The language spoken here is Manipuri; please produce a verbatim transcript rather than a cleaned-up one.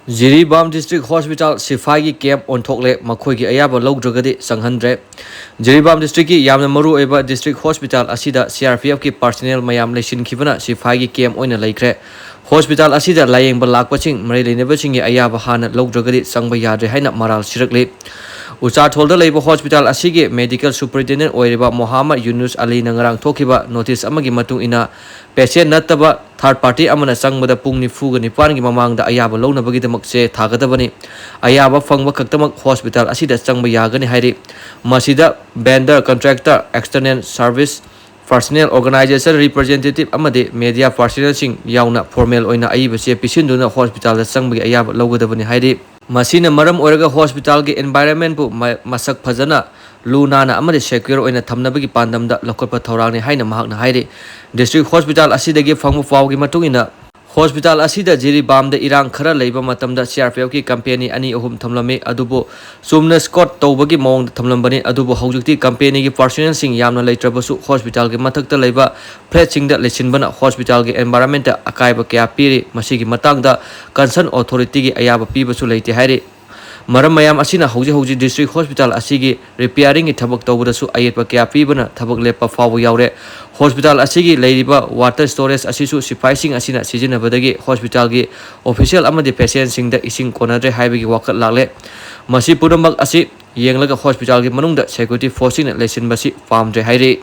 ꯖꯤꯔꯤꯕꯥꯝ ꯗꯤꯁꯇ꯭ꯔꯤꯛ ꯍꯣꯁꯄꯤꯇꯥꯜ ꯁꯤꯐꯥꯏꯒꯤ ꯀꯦꯝꯞ ꯑꯣꯟꯊꯣꯛꯂꯦ, ꯃꯈꯣꯏꯒꯤ ꯑꯌꯥꯕ ꯂꯧꯗ꯭ꯔꯒꯗꯤ ꯆꯪꯍꯟꯗ꯭ꯔꯦ꯫ ꯖꯤꯔꯤꯕꯥꯝ ꯗꯤꯁꯇ꯭ꯔꯤꯛꯀꯤ ꯌꯥꯝꯅ ꯃꯔꯨ ꯑꯣꯏꯕ ꯗꯤꯁꯇ꯭ꯔꯤꯛ ꯍꯣꯁꯄꯤꯇꯥꯜ ꯑꯁꯤꯗ ꯁꯤ ꯑꯥꯔ ꯄꯤ ꯑꯦꯐꯀꯤ ꯄꯥꯔꯁꯅꯦꯜ ꯃꯌꯥꯝ ꯂꯩꯁꯤꯟꯈꯤꯕꯅ ꯁꯤꯐꯥꯏꯒꯤ ꯀꯦꯝꯞ ꯑꯣꯏꯅ ꯂꯩꯈ꯭ꯔꯦ꯫ ꯍꯣꯁꯄꯤꯇꯥꯜ ꯑꯁꯤꯗ ꯂꯥꯌꯦꯡꯕ ꯂꯥꯛꯄꯁꯤꯡ ꯃꯔꯤ ꯂꯩꯅꯕꯁꯤꯡꯒꯤ ꯑꯌꯥꯕ ꯍꯥꯟꯅ ꯂꯧꯗ꯭ꯔꯒꯗꯤ ꯆꯪꯕ ꯌꯥꯗ꯭ꯔꯦ ꯍꯥꯏꯅ ꯃꯔꯥꯜ ꯁꯤꯔꯛꯂꯤ꯫ ꯎꯆꯥꯊꯣꯜꯗ ꯂꯩꯕ ꯍꯣꯁꯄꯤꯇꯥꯜ ꯑꯁꯤꯒꯤ ꯃꯦꯗꯤꯀꯦꯜ ꯁꯨꯄꯔꯤꯟꯇꯦꯟꯗꯦꯟꯠ ꯑꯣꯏꯔꯤꯕ ꯃꯣꯍꯥꯃꯗ ꯌꯨꯅꯨꯁ ꯑꯂꯤꯅ ꯉꯔꯥꯡ ꯊꯣꯛꯈꯤꯕ ꯅꯣꯇꯤꯁ ꯑꯃꯒꯤ ꯃꯇꯨꯡ ꯏꯟꯅ, ꯄꯦꯁꯦꯟꯠ ꯅꯠꯇꯕ ꯊꯥꯔꯗ ꯄꯥꯔꯇꯤ ꯑꯃꯅ ꯆꯪꯕꯗ ꯄꯨꯡ ꯅꯤꯐꯨꯒ ꯅꯤꯄꯥꯟꯒꯤ ꯃꯃꯥꯡꯗ ꯑꯌꯥꯕ ꯂꯧꯅꯕꯒꯤꯗꯃꯛ ꯆꯦ ꯊꯥꯒꯗꯕꯅꯤ꯫ ꯑꯌꯥꯕ ꯐꯪꯕ ꯈꯛꯇꯃꯛ ꯍꯣꯁꯄꯤꯇꯥꯜ ꯑꯁꯤꯗ ꯆꯪꯕ ꯌꯥꯒꯅꯤ ꯍꯥꯏꯔꯤ꯫ ꯃꯁꯤꯗ vendor, contractor, external service personnel organisation representative ꯑꯃꯗꯤ ꯃꯦꯗꯤꯌꯥ ꯄꯔꯁꯅꯦꯜꯁꯤꯡ ꯌꯥꯎꯅ ꯐꯣꯔꯃꯦꯜ ꯑꯣꯏꯅ ꯑꯏꯕ ꯆꯦ ꯄꯤꯁꯤꯟꯗꯨꯅ ꯍꯣꯁꯄꯤꯇꯥꯜꯗ ꯆꯪꯕꯒꯤ ꯑꯌꯥꯕ ꯂꯧꯒꯗꯕꯅꯤ ꯍꯥꯏꯔꯤ꯫ ꯃꯁꯤꯅ ꯃꯔꯝ ꯑꯣꯏꯔꯒ ꯍꯣꯁꯄꯤꯇꯥꯜꯒꯤ ꯑꯦꯟꯚꯥꯏꯔꯟꯃꯦꯟꯠꯄꯨ ꯃ-, ꯃꯁꯛ ꯐꯖꯅ, ꯂꯨ ꯅꯥꯟꯅ ꯑꯃꯗꯤ ꯁꯦꯀ꯭ꯌꯨꯔ ꯑꯣꯏꯅ ꯊꯝꯅꯕꯒꯤ ꯄꯥꯟꯗꯝꯗ ꯂꯧꯈꯠꯄ ꯊꯧꯔꯥꯡꯅꯤ ꯍꯥꯏꯅ ꯃꯍꯥꯛꯅ ꯍꯥꯏꯔꯤ꯫ ꯗꯤꯁꯇ꯭ꯔꯤꯛ ꯍꯣꯁꯄꯤꯇꯥꯜ ꯑꯁꯤꯗꯒꯤ ꯐꯪꯕ ꯄꯥꯎꯒꯤ ꯃꯇꯨꯡ ꯏꯟꯅ, ꯍꯣꯁꯄꯤꯇꯥꯜ ꯑꯁꯤꯗ ꯖꯤꯔꯤꯕꯥꯝꯗ ꯏꯔꯥꯡ ꯈꯔ ꯂꯩꯕ ꯃꯇꯝꯗ ꯁꯤ ꯑꯥꯔ ꯄꯤ ꯑꯦꯐꯀꯤ ꯀꯝꯄꯦꯅꯤ ꯑꯅꯤ ꯑꯍꯨꯝ ꯊꯝꯂꯝꯃꯤ, ꯑꯗꯨꯕꯨ ꯆꯨꯝꯅ ꯁ꯭ꯀꯣꯠ ꯇꯧꯕꯒꯤ ꯃꯑꯣꯡꯗ ꯊꯝꯂꯝꯕꯅꯤ꯫ ꯑꯗꯨꯕꯨ ꯍꯧꯖꯤꯛꯇꯤ ꯀꯝꯄꯦꯅꯤꯒꯤ ꯄꯔꯁꯣꯅꯦꯜꯁꯤꯡ ꯌꯥꯝꯅ ꯂꯩꯇ꯭ꯔꯕꯁꯨ ꯍꯣꯁꯄꯤꯇꯥꯜꯒꯤ ꯃꯊꯛꯇ ꯂꯩꯕ ꯐ꯭ꯂꯦꯠꯁꯤꯡꯗ ꯂꯩꯁꯤꯟꯕꯅ ꯍꯣꯁꯄꯤꯇꯥꯜꯒꯤ ꯑꯦꯟꯚꯥꯏꯔꯟꯃꯦꯟꯠꯇ ꯑꯀꯥꯏꯕ ꯀꯌꯥ ꯄꯤꯔꯤ꯫ ꯃꯁꯤꯒꯤ ꯃꯇꯥꯡꯗ ꯀꯟꯁꯔꯟ ꯑꯣꯊꯣꯔꯤꯇꯤꯒꯤ ꯑꯌꯥꯕ ꯄꯤꯕꯁꯨ ꯂꯩꯇꯦ ꯍꯥꯏꯔꯤ꯫ ꯃꯔꯝ ꯃꯌꯥꯝ ꯑꯁꯤꯅ ꯍꯧꯖꯤꯛ ꯍꯧꯖꯤꯛ ꯗꯤꯁꯇ꯭ꯔꯤꯛ ꯍꯣꯁꯄꯤꯇꯥꯜ ꯑꯁꯤꯒꯤ ꯔꯤꯄꯤꯌꯥꯔꯤꯡꯒꯤ ꯊꯕꯛ ꯇꯧꯕꯗꯁꯨ ꯑꯌꯦꯠꯄ ꯀꯌꯥ ꯄꯤꯕꯅ ꯊꯕꯛ ꯂꯦꯞꯄ ꯐꯥꯎꯕ ꯌꯥꯎꯔꯦ꯫ ꯍꯣꯁꯄꯤꯇꯥꯜ ꯑꯁꯤꯒꯤ ꯂꯩꯔꯤꯕ ꯋꯥꯇꯔ ꯁ꯭ꯇꯣꯔꯦꯖ ꯑꯁꯤꯁꯨ ꯁꯤꯐꯥꯏꯁꯤꯡ ꯑꯁꯤꯅ ꯁꯤꯖꯤꯟꯅꯕꯗꯒꯤ ꯍꯣꯁꯄꯤꯇꯥꯜꯒꯤ ꯑꯣꯐꯤꯁꯤꯌꯦꯜ ꯑꯃꯗꯤ ꯄꯦꯁꯦꯟꯠꯁꯤꯡꯗ ꯏꯁꯤꯡ ꯀꯣꯟꯅꯗ꯭ꯔꯦ ꯍꯥꯏꯕꯒꯤ ꯋꯥꯀꯠ ꯂꯥꯛꯂꯦ꯫ ꯃꯁꯤ ꯄꯨꯝꯅꯃꯛ ꯑꯁꯤ ꯌꯦꯡꯂꯒ ꯍꯣꯁꯄꯤꯇꯥꯜꯒꯤ ꯃꯅꯨꯡꯗ ꯁꯦꯀ꯭ꯌꯨꯔꯤꯇꯤ ꯐꯣꯔꯁꯁꯤꯡꯅ ꯂꯩꯁꯤꯟꯕꯁꯤ ꯄꯥꯝꯗ꯭ꯔꯦ ꯍꯥꯏꯔꯤ꯫